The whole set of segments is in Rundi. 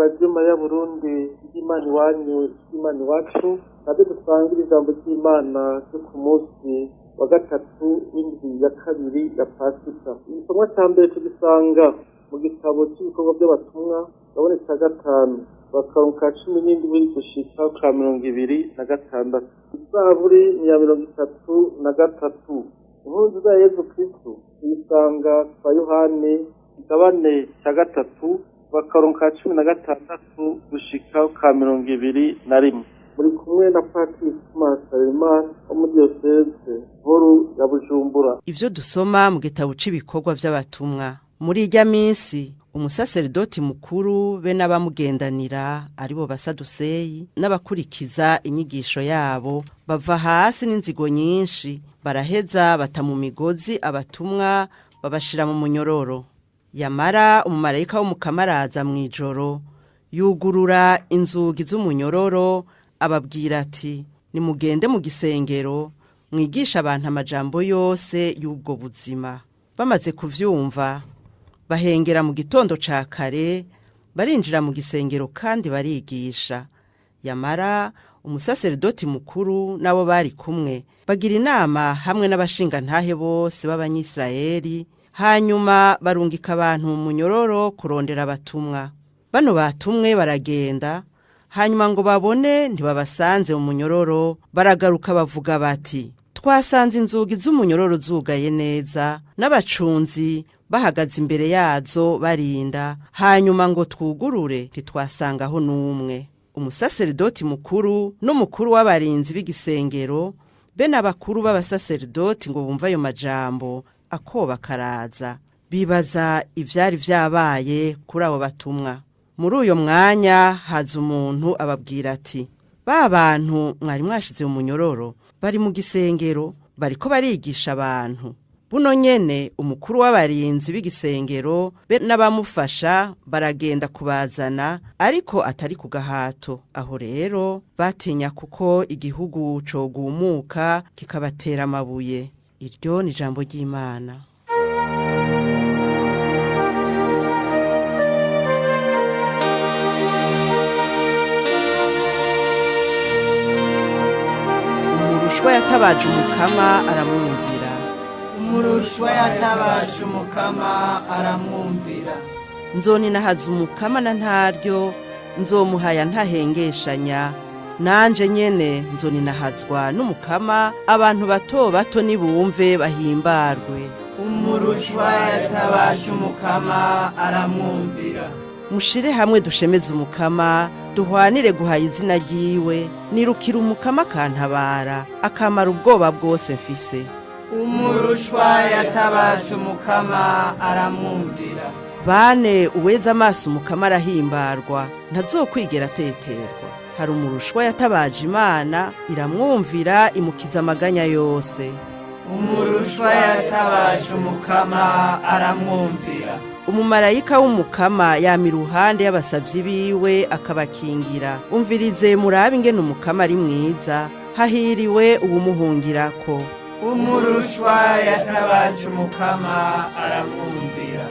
Radiyo Mariya Burundi y'Imana iwanyu y'Imana iwacu, nabyo dusangira ijambo ry'Imana ryo ku munsi wa gatatu w'indwi ya kabiri ya Pasika. Igisomwa ca mbere tugisanga mu gitabo c'ibikorwa vy'abatumwa, gabone ca gatanu, akarongo ka 17 gushika ka 26. Izaburi ni ya 33. Inkuru nziza ya Yezu Kristu tuyisanga kwa Yohani, igabane ca gatatu, akarongo ka 16 gushika ka 21. Muri kumwe na Patiri Thomas Harerimana wo muri diyoseze nkuru ya Bujumbura. Ivyo dusoma mu gitabo c'ibikorwa vy'abatumwa. Muri irya minsi umusaseredoti mukuru be n'abamugendanira aribo basaduseyi n'abakurikiza inyigisho yabo bava hasi n'inzigo nyinshi, baraheza bata mu migozi abatumwa babashira mu munyororo. Yamara umumarayika w'Umukama araza mw'ijoro, yugurura inzugi z'umunyororo, ababwira ati: nimugende mu gisengero mwigisha abantu amajambo yose y'ubwo buzima. Bamaze kuvyumva bahengera mu gitondo ca kare, barinjira mu gisengero kandi barigisha. Yamara umusaseredoti mukuru nabo bari kumwe bagira inama hamwe n'abashingantahe bose b'abanyisirayeli, hanyuma barungika abantu mu munyororo kurondera abatumwa. Bano batumwe baragenda, hanyuma ngo babone ntibabasanze mu munyororo, baragaruka bavuga bati: twasanze inzugi z'umunyororo zugaye neza, n'abacunzi bahagaze imbere yazo barinda, hanyuma ngo twugurure ntitwasangaho n'umwe. Umusaseredoti mukuru n'umukuru w'abarinzi b'igisengero be n'abakuru b'abasaseredoti ngo bumve ayo majambo, akoba karaza, bibaza ivyari vyabaye kuri abo batumwa. Muri uyo mwanya haza umuntu ababwira ati: ba bantu mwari mwashize mu munyororo bari mu gisengero bariko barigisha abantu. Buno nyene umukuru w'abarinzi b'igisengero be n'abamufasha baragenda kubazana, ariko atari ku gahato. Aho rero batinya kuko igihugu cogumuka kikabatera amabuye. Iryo ni ijambo ry'Imana. Umurushwa yatabaje Umukama aramwumvira. Umurushwa yatabaje Umukama aramwumvira. Nzoninahaza Umukama na ntaryo, nzomuhaya ntahengeshanya. Nanje nyene nzoninahazwa n'Umukama, abantu bato bato nibumve bahimbarwe. Umurushwa yatabaje Umukama aramwumvira. Mushire hamwe dushemeze Umukama, duhwanire guhaya izina ryiwe. Nirukira Umukama akantabara, akamara ubwoba bwose mfise. Umurushwa yatabaje Umukama aramwumvira. Bane uweza amaso Umukama arahimbarwa, ntazokwigera ateterwa. Hari umurushwa yatabaje Imana, iramwumvira imukiza amaganya yose. Umurushwa yatabaje Umukama aramwumvira. Umumarayika w'Umukama yama iruhande y'abasavyi biwe akabakingira. Umvirize murabe ingene Umukama ari mwiza, hahiriwe uwumuhungirako. Umurushwa yatabaje Umukama aramwumvira.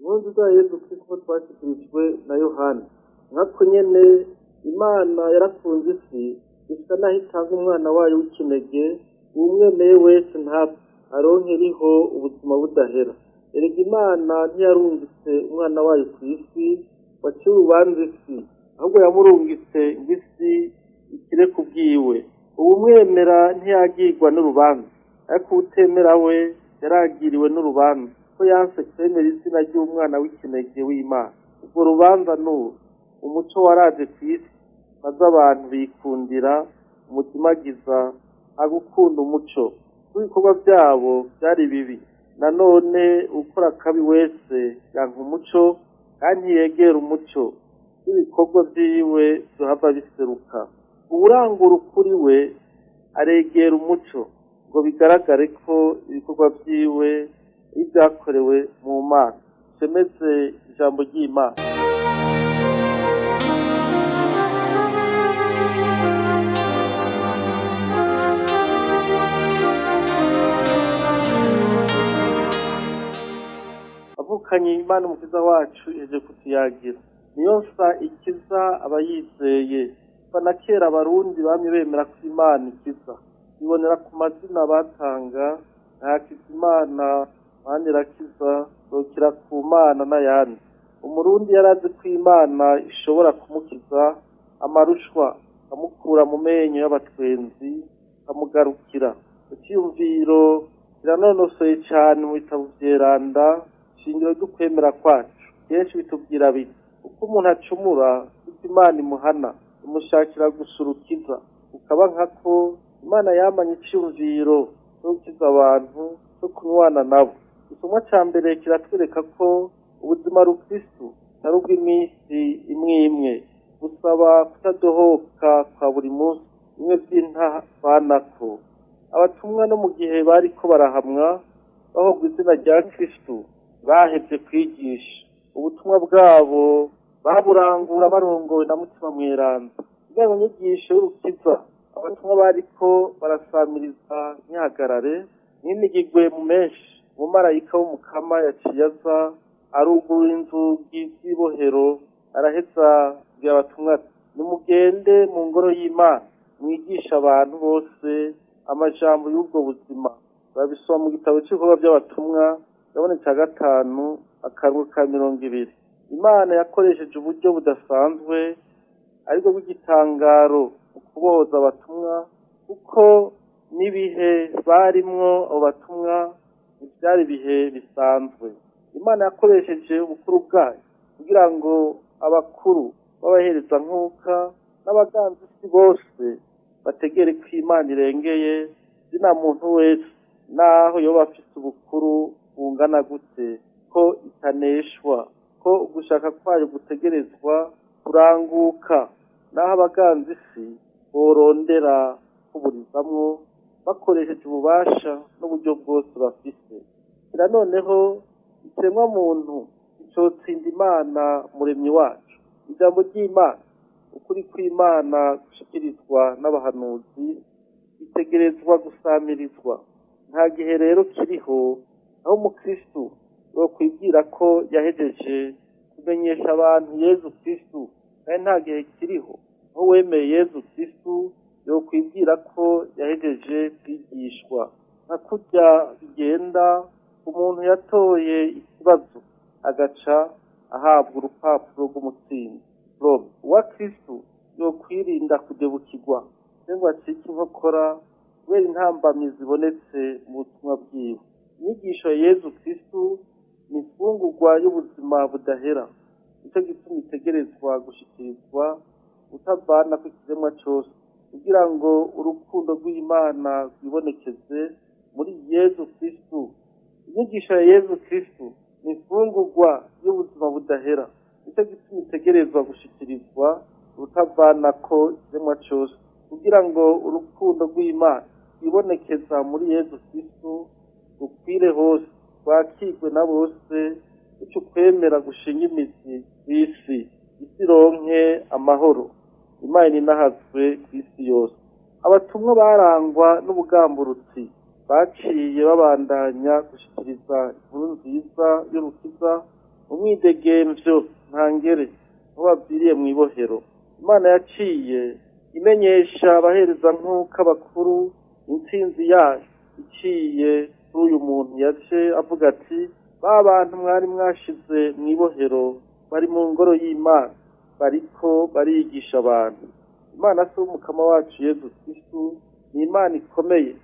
Inkuru nziza ya Yezu Kristu twashikirijwe na Yohani. Nkako nyene Imana yarakunze isi gushika naho itanga umwana wayo w'ikinege, uwumwemeye wese ntapfe aronke iriho ubuzima budahera. Erega Imana ntiyarungitse umwana wayo kw'isi ngo acire urubanza isi, ahubwo yamurungitse ngo isi ikire ku bwiwe. Uwumwemera ntiyagirwa n'urubanza, ariko uwutemera we yaragiriwe n'urubanza, ko yanse kwemera izina ry'umwana w'ikinege w'Imana. Urwo rubanza n'uru: umuco waraje kw'isi, maze abantu bikundira umuzimagiza agukunda umuco, kuko ibikorwa vyabo vyari bibi. Nanone ukora akabi wese yanka umuco, kandi ntiyegera umuco, n'ibikorwa vyiwe vyohava biseruka. Uwurangura ukuri we aregera umuco ngo bigaragare ko ibikorwa vyiwe ivyakorewe mu Mana. Shemeze ijambo ry'Imana. Avukanye Imana Umukiza wacu iheje kutuyagira. Niyo nsa ikiza abayizeye. Kuva na kera Abarundi bamye bemera ko Imana ikiza. Bibonera ku mazina batanga nka Hakizimana, Manirakiza, Rukira ku Mana n'ayandi. Umurundi yarazi ko Imana ishobora kumukiza amarushwa, akamukura mu menyo y'abatwenzi, akamugarukira. Iciyumviro kiranonosoye cane mu bitabo vyeranda, shingiro ry'ukwemera kwacu. Kenshi bitubwira biti: uko umuntu acumura, siko Imana imuhana, imushakira gusa urukiza. Ukaba nkako Imana yamanye iciyumviro co gukiza abantu, co kunywana nabo. Igisomwa ca mbere kiratwereka ko ubuzima rukristu atari ubw'iminsi imwe imwe, busaba kutadohoka kwa buri munsi, bimwe vy'intavanako. Abatumwa no mu gihe bariko barahamwa, bahogwa izina rya Kristu, bahevye kwigisha. Ubutumwa bwabo baburangura barongowe na Mutima Mweranda. Kugira ngo inyigisho y'urukiza abatumwa bariko barasamiriza ntihagarare, ntinigigwe mu menshi. Umumarayika w'Umukama yaciye aza arugurura inzugi z'ibohero, araheza abwira abatumwa ati: nimugende mu ngoro y'Imana, mwigishe abantu bose amajambo y'ubwo buzima. Babisoma mu gitabo c'ibikorwa vy'abatumwa, igabane ca 5, akarongo ka 20. Imana yakoresheje uburyo budasanzwe aribwo bw'igitangaro mu kubohoza abatumwa, kuko n'ibihe barimwo abo batumwa ntivyari ibihe bisanzwe. Imana yakoresheje ubukuru bwayo kugira ngo abakuru b'abaherezankuka n'abaganza isi bose bategere ko Imana irengeye zina muntu wese, naho yoba afise ubukuru bungana gute, ko itaneshwa, ko ugushaka kwayo gutegerezwa kuranguka, naho abaganza isi borondera kuburizamwo bakoresheje ububasha n'uburyo bwose bafise. Kira noneho ikiremwa muntu icotsinda Imana muremyi wacu. Ijambo ry'Imana, ukuri kw'Imana gushikirizwa n'abahanuzi, bitegerezwa gusamirizwa. Nta gihe rero kiriho aho umukristu yokwibwira ko yahejeje kumenyesha abantu Yezu Kristu, kandi nta gihe kiriho aho uwemeye Yezu Kristu yokwibwira ko yahejeje kwigishwa. Nka kurya bigenda umuntu yatoye ikibazo agaca ahabwa urupapuro rw'umutsinzi. Uwa Kristu yokwirinda kudebukirwa ngo acike inkokora kubera intambamyi zibonetse mu butumwa bwiwe. Inyigisho ya Yezu Kristu ni imfungurwa y'ubuzima budahera, nico gituma itegerezwa gushikirizwa utavana ku ikiremwa cose, kugira ngo urukundo rw'Imana rwibonekeze muri Yezu Kristu. Inyigisho ya Yezu Kristu ni imfungurwa y'ubuzima budahera, nico gituma itegerezwa gushikirizwa utavanako ikiremwa cose, kugira ngo urukundo rw'Imana rwibonekeza muri Yezu Kristu rukwire hose, rwakirwe na bose, bityo ukwemera gushinga imizi kw'isi, isi ironke amahoro. Imana inahazwe kw'isi yose. Abatumwa barangwa n'ubugamburutsi, baciye babandanya gushikiriza inkuru nziza y'urukiza mu mwidegemvyo ntangere aho baviriye mw'ibohero. Imana yaciye imenyesha abaherezankuka bakuru intsinzi yayo iciye kuri uyu muntu yaje avuga ati: ba bantu mwari mwashize mw'ibohero bari mu ngoro y'Imana, bariko barigisha abantu. Imana se w'Umukama wacu Yezu Kristu ni Imana ikomeye,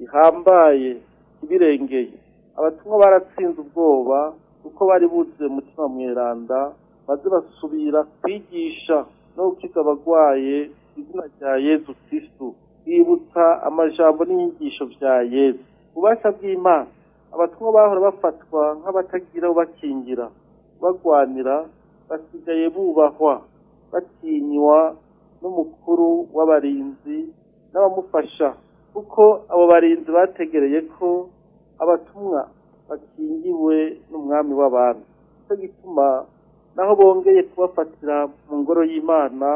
ihambaye, ibirengeye. Abatumwa baratsinze ubwoba kuko bari buzuye Mutima Mweranda, maze basubira kwigisha no gukiza abagwaye izina rya Yezu Kristu, bibutsa amajambo n'inyigisho vya Yezu. Ububasha bw'Imana, abatumwa bahora bafatwa nk'abatagira ubakingira, bagwanira, basigaye bubahwa. batinywa n'umukuru w'abarinzi n'abamufasha, kuko abo barinzi bategereye ko abatumwa bakingiwe n'umwami w'abantu. Nico gituma naho bongeye kubafatira mu ngoro y'Imana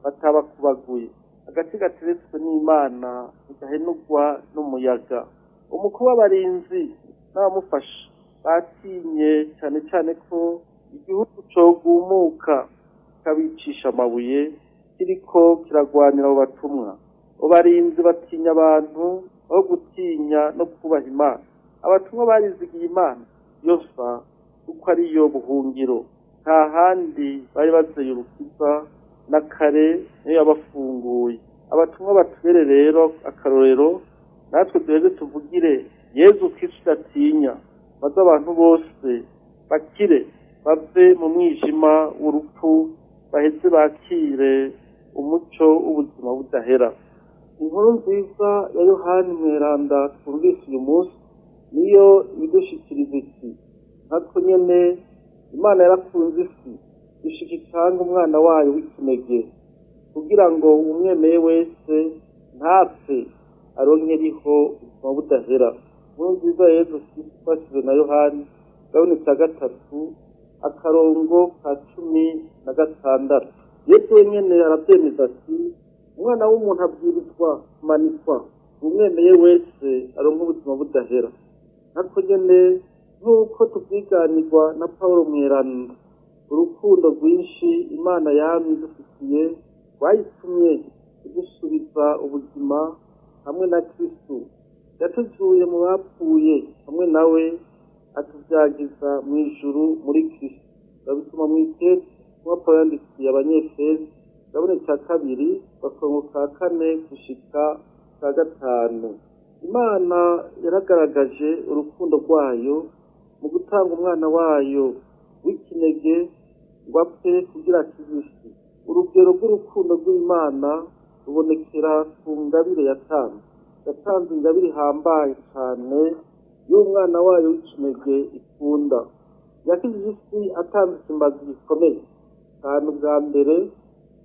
batabakubaguye. Agati gateretswe n'Imana ntigahenurwa n'umuyaga. Umukuru w'abarinzi n'abamufasha batinye cyane cyane ko igihugu cogumuka kikabicisha amabuye kiriko kiragwanira abo batumwa. Abo barinzi batinya abantu aho gutinya no kubaha Imana. Abatumwa barizigiye Imana yosa kuko ariyo buhungiro, nta handi bari bazeye urukiza, na kare niyo yabafunguye. Abatumwa batubere rero akarorero, natwe duheze tuvugire Yezu Kristo tudatinya, maze abantu bose bakire bave mu mwijima w'urupfu, baheze bakire umuco w'ubuzima budahera. Inkuru nziza ya Yohani Mweranda twumvise uyu munsi niyo ibidushikiriza iti: nkako nyene Imana yarakunze isi ishika itanga umwana wayo w'ikinege, kugira ngo umwemeye wese ntapfe aronke riho ubuzima budahera. Inkuru nziza ya Yezu Kristo twashyizwe na Yohani, gabune cya 3 akarongo ka 16. Yesu wenyene aravyemeza ati: umwana w'umuntu abwirizwa kumanikwa, umwemeye wese aronke ubuzima budahera. Nkako nyene nk'uko tuvyiganirwa na Pawulo Mweranda, urukundo rwinshi Imana yamye idufitiye rwayitumye idusubiza ubuzima hamwe na Kristo. Yatuzuye mu bapfuye hamwe nawe, atuvyagiza mw'ijuru muri Kristo. Babisoma mw'ikete nkuko Pawulo yandikiye Abanyefezi, gabune ca 2 akarongo ka 4 gushika ka 5. Imana yaragaragaje urukundo rwayo mu gutanga umwana wayo w'ikinege ngo apfe kugira akize isi. Urugero rw'urukundo rw'Imana rubonekera ku ngabire yatanze. Yatanze ingabire ihambaye cane y'umwana wayo w'ikinege ikunda. Yakijije isi atanze ikimbazi gikomeye cyane, ubwa mbere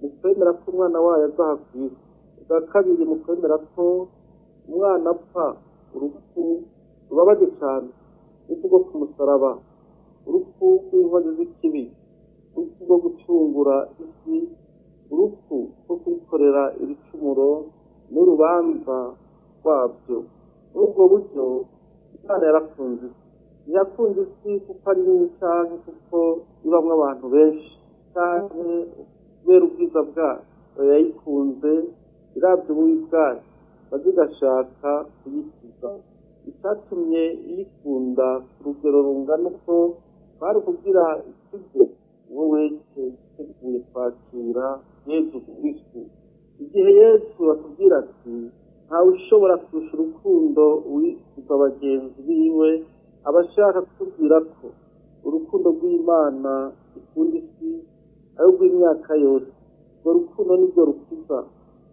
mu kwemera ko umwana wayo azaha kw'isi, ubwa kabiri mu kwemera ko umwana apfa urupfu rubabaje cane, urupfu rwo ku musaraba, urupfu rw'inkozi z'ikibi, urupfu rwo gucungura isi, urupfu rwo kwikorera ibicumuro n'urubanza rwabyo. Muri ubwo buryo Imana yarakunze isi. Ntiyakunze isi kuko ari nini canke kuko ibamwo abantu benshi canke kubera ubwiza bwayo. Yayikunze iravye ububi bwayo, maze igashaka kuyikiza. Icatumye iyikunda ku rugero rungana uko kwari ukugira ikize uwo wese yiteguye kwakira Yezu Kristo. Igihe Yezu atubwira ati: ntawe ushobora kurusha urukundo uwifuza bagenzi biwe, aba ashaka kutubwira ko urukundo rw'Imana ikunda isi ari urw'imyaka yose. Urwo rukundo nirwo rukiza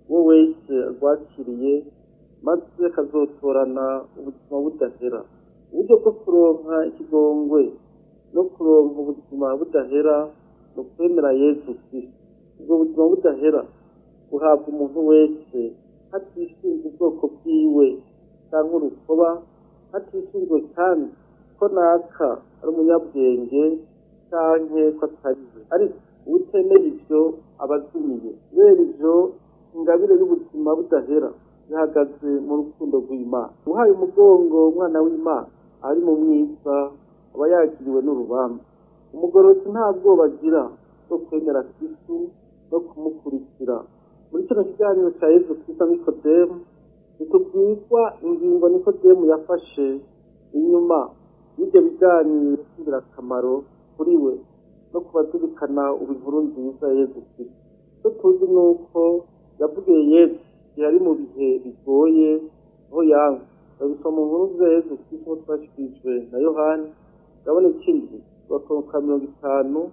uwo wese arwakiriye, maze akazotorana ubuzima budahera. Uburyo bwo kuronka ikigongwe no kuronka ubuzima budahera ni ukwemera Yezu Kristo. Ubwo buzima budahera buhabwa umuntu wese hatishinzwe ubwoko bwiwe canke urukoba, hatishinzwe kandi ko naka ari umunyabwenge canke ko atari we. Ariko uwutemera ivyo aba azimiye. Kubera ivyo, ingabire y'ubuzima budahera ihagaze mu rukundo rw'Imana. Uhaye umugongo umwana w'Imana ari mu mwiza aba yakiriwe n'urubanza. Umugororotsi nta bwoba agira bwo kwemera Kristo no kumukurikira. Muri kino kiganiro ca Yezu Kristo Nikodemu, ntitubwirwa ingingo Nikodemu yafashe inyuma y'ivyo biganiro vy'ingirakamaro kuri we no kubazirikana inkuru nziza ya Yezu Kristo. Icyo tuzi ni uko yavugiye Yezu igihe ari mu bihe bigoye aho yanka. Babisoma mu nkuru nziza ya Yezu Kristo nk'uko twashikirijwe na Yohani, ndabona ikindi agakono ka 50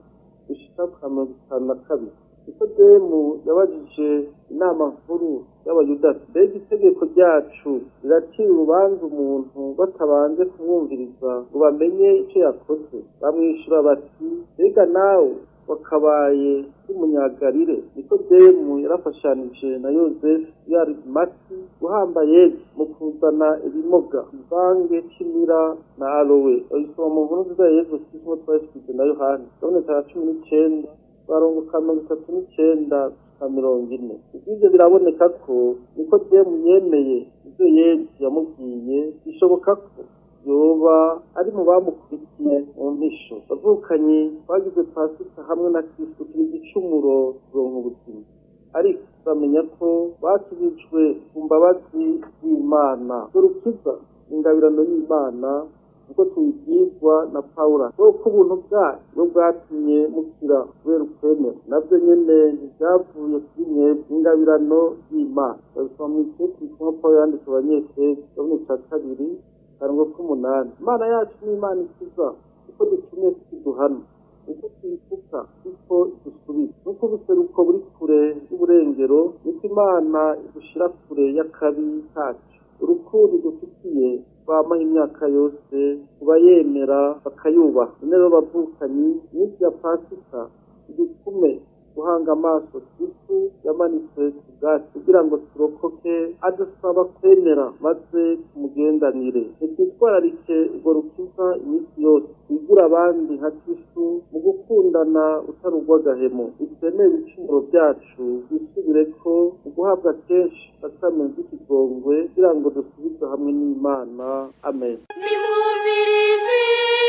gushika ka 52. Nikodemu yabajije inama nkuru y'Abayuda ati: mbega itegeko ryacu riracira urubanza umuntu batabanje kumwumviriza ngo bamenye ico yakoze? Bamwishura bati: mbega nawe wakabaye w'umunyagarire. Nikodemu yarafashanije na Yozefu w'Arimati guhamba Yezu mu kuzana ibimoga, ivange c'imira na alowe. Babisoma mu nkuru nziza ya Yezu Kristo nk'uko twabishyikirijwe na Yohani, igabane ca 19, akarongo ka 39 gushika 40. Kubw'ivyo biraboneka ko Nikodemu yemeye ivyo Yezu yamubwiye, bishoboka ko yoba ari mu bamukurikiye mu mpisho. Bavukanyi, twagize Pasika hamwe na Kristo, turi igicumuro turonka ubuzima, ariko bamenya ko bakijijwe ku mbabazi z'Imana. Urukiza ingabirano y'Imana uko tubibwirwa na Pawulo, kuko ubuntu bwayo bwo bwatumye mukira kubera ukwemera, nabyo nyene ntibyavuye kuri mwebwe, ingabirano y'Imana. Babisoma mw'ikete ubutumwa Pawulo yandikiye Abanyefeso, igabane ca 2, akarongo k'umunani. Imana yacu ni Imana ikiza, uko ducumuye siko iduhana, uko twifuka siko idusubiza. Nuko ubuseruko buri kure y'uburengero, niko Imana idushira kure y'akabi kacu. Urukundo idufitiye rwamaho imyaka yose kuba yemera bakayubaha. None rero bavukanyi, iminsi ya Pasika idutume guhanga amaso Kristu yamanitswe ku bwacu kugira ngo turokoke. Adusaba kwemera maze tumugendanire. Nitwitwararike urwo rukiza iminsi yose, twigure abandi nka Kristu mu gukundana utari urw'agahemo. Bitwemere ibicumuro byacu, twisubireko mu guhabwa kenshi sakramenti z'ikigongwe kugira ngo dusubizwe hamwe n'Imana. Amen. Nimwumvirize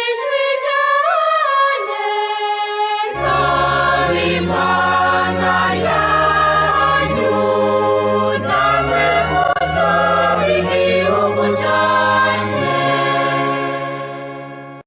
ijwi ryanje, nzaba